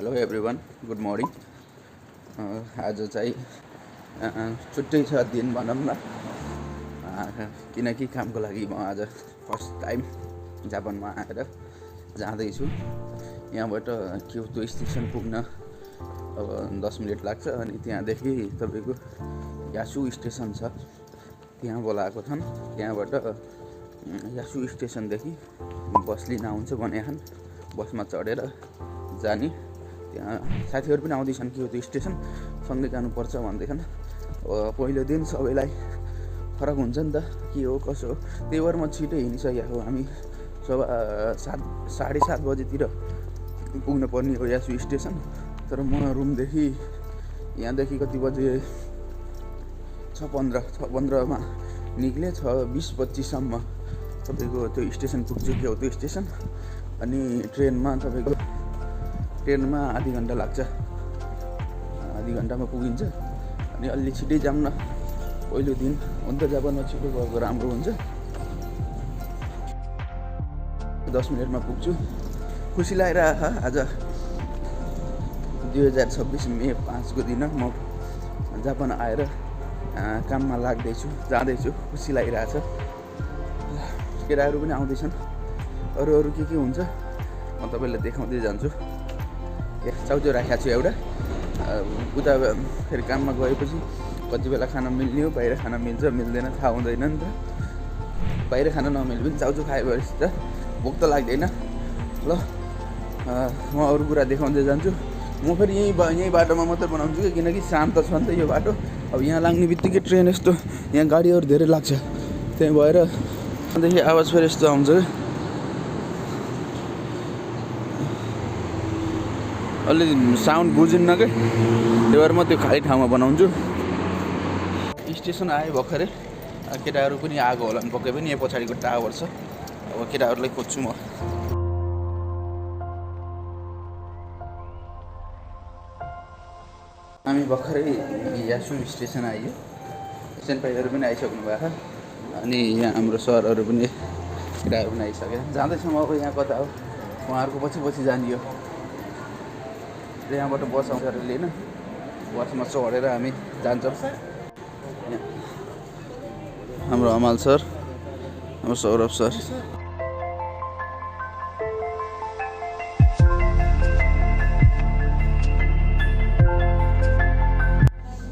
Hello everyone, good morning. आज चाहिँ छुट्टै छ दिन भनौँ न, किनकि कामको लागि म आज फर्स्ट टाइम जापानमा आएर जाँदैछु। यहाँबाट क्योतो स्टेसन पुग्न अब 10 मिनट लाग्छ अनि त्यहाँदेखि तपाईँको यासु स्टेसन छ, त्यहाँ बोलाएको छन्। त्यहाँबाट यासु स्टेसनदेखि बस लिन आउँछ भनेछन्, बसमा चढेर जाने। त्यहाँ साथीहरू पनि आउँदैछन्, क्योतो स्टेसन सँगै जानुपर्छ भन्दैछन्। पहिलो दिन सबैलाई फरक हुन्छ नि त, के हो कसो हो, त्यही भएर म छिटो हिँडिसकेको। हामी 7:30 बजेतिर पुग्न पर्ने हो यासु स्टेसन। तर म रुमदेखि यहाँदेखि कति बजे 6:15मा निक्ले, 6:20-25सम्म तपाईँको त्यो स्टेसन पुग्छु, क्योतो स्टेसन। अनि ट्रेनमा आधी घन्टा लाग्छ, आधी घन्टामा पुगिन्छ। अनि अलि छिटै जाऊँ न, पहिलो दिन हो नि त, जापानमा छिटो गएको राम्रो हुन्छ। 10 मिनटमा पुग्छु, खुसी लागिरहेको। आज 2026 मे 5 को दिन म जापान आएर काममा जाँदैछु, खुसी लागिरहेछ। केटाहरू पनि आउँदैछन्, अरू के हुन्छ म तपाईँलाई देखाउँदै जान्छु। चाउचाउ राखेको छु एउटा, उता फेरि काममा गएपछि कति बेला खाना मिल्ने हो, बाहिर खाना मिल्छ मिल्दैन थाहा हुँदैन नि त। बाहिर खाना नमिले पनि चाउचाउ खाएपछि त भोक त लाग्दैन। ल म अरू कुरा देखाउँदै जान्छु। म फेरि यही बाटोमा मात्रै बनाउँछु किनकि शान्त छ नि त यो बाटो। अब यहाँ लाग्ने बित्तिकै ट्रेन यस्तो, यहाँ गाडीहरू धेरै लाग्छ, त्यही भएर देखि आवाज फेरि यस्तो आउँछ। अलि साउन्ड बुझिन्न क्या, त्यही भएर म त्यो खाली ठाउँमा बनाउँछु। स्टेसन आयो भर्खरै, केटाहरू पनि आएको होला नि पक्कै पनि। यहाँ पछाडिको टावर छ, अब केटाहरूलाई खोज्छु म। हामी भर्खरै यासु स्टेसन आइयो, सेन्पाईहरू पनि आइसक्नु भएको छ। अनि यहाँ हाम्रो सरहरू पनि, केटाहरू पनि आइसके। जाँदैछौँ अब, यहाँ कता हो, उहाँहरूको पछि जानियो। यहाँबाट बस आउँछ लिन, बसमा चढेर हामी जान्छौँ। हाम्रो अमाल सर, हाम्रो सौरभ सर।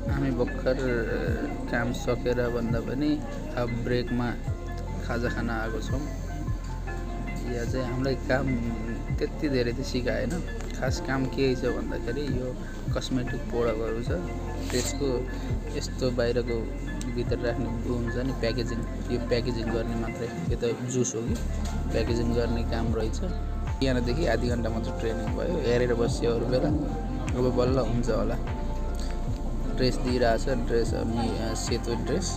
हामी भर्खर काम सकेर भन्दा पनि हाफ ब्रेकमा खाजा खान आएको छौँ। यहाँ चाहिँ हामीलाई काम त्यति धेरै त सिकाएन। खास काम के छ भन्दाखेरि यो कस्मेटिक प्रोडक्टहरू छ, त्यसको यस्तो बाहिरको भित्र राख्ने हुन्छ नि प्याकेजिङ, यो प्याकेजिङ गर्ने मात्रै, यो त जुस हो कि प्याकेजिङ गर्ने काम रहेछ। यहाँदेखि आधी घन्टा मात्र ट्रेनिङ भयो, हेरेर बस्यो अरू बेला। अब बल्ल हुन्छ होला। ड्रेस दिइरहेछ, ड्रेस अनि सेतो ड्रेस,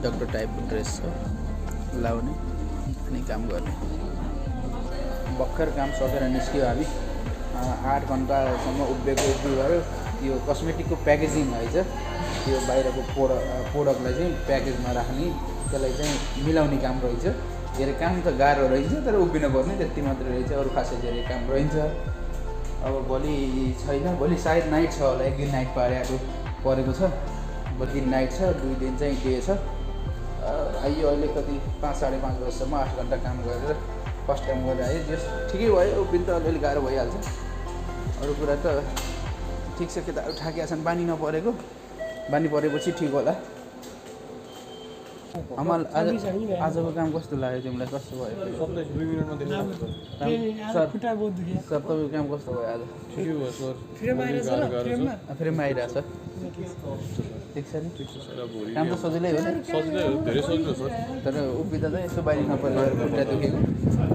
डक्टर टाइपको ड्रेस छ लाउने अनि काम गर्ने। भर्खर काम सकेर निस्क्यो हामी, 8 घन्टासम्म उभिएको भयो। यो कस्मेटिकको प्याकेजिङ है, यो बाहिरको प्रोडक्टलाई चाहिँ प्याकेजमा राख्ने, त्यसलाई चाहिँ मिलाउने काम रहेछ। धेरै काम त गाह्रो रहन्छ, तर उभिनु पर्ने त्यति मात्रै रहेछ, अरू खासै धेरै काम रहन्छ। अब भोलि छैन, भोलि सायद नाइट छ होला, 1 दिन नाइट परेको छ। 2 दिन नाइट छ, 2 दिन चाहिँ डे छ। आइयो अहिले कति 5-5:30 बजीसम्म 8 घन्टा काम गरेर फर्स्ट टाइम गरेर आयो। जस ठिकै भयो, उभिनु त अलिअलि गाह्रो भइहाल्छ, अरू कुरा त ठिक छ। केटाहरू ठाकिया छन्, बानी नपरेको, बानी परेपछि ठिक होला। अमाल आजको काम कस्तो लाग्यो तिमीलाई, कस्तो भयो? सर तपाईँको काम कस्तो भयो आज? फ्रेम आइरहेछ, ठिक छ नि? काम त सजिलै हो नि, धेरै सजिलो छ। तर उभिँदा चाहिँ यसो बानी नपरेर खुट्टा दुखेको।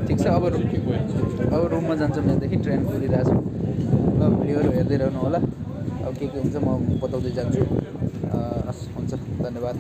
ठिक छ, अब रुममा जान्छौँ। यहाँदेखि ट्रेन कुदिरहेछ। ल भिडियोहरू हेर्दै रहनु होला, अब के हुन्छ म बताउँदै जान्छु। हस्, हुन्छ, धन्यवाद।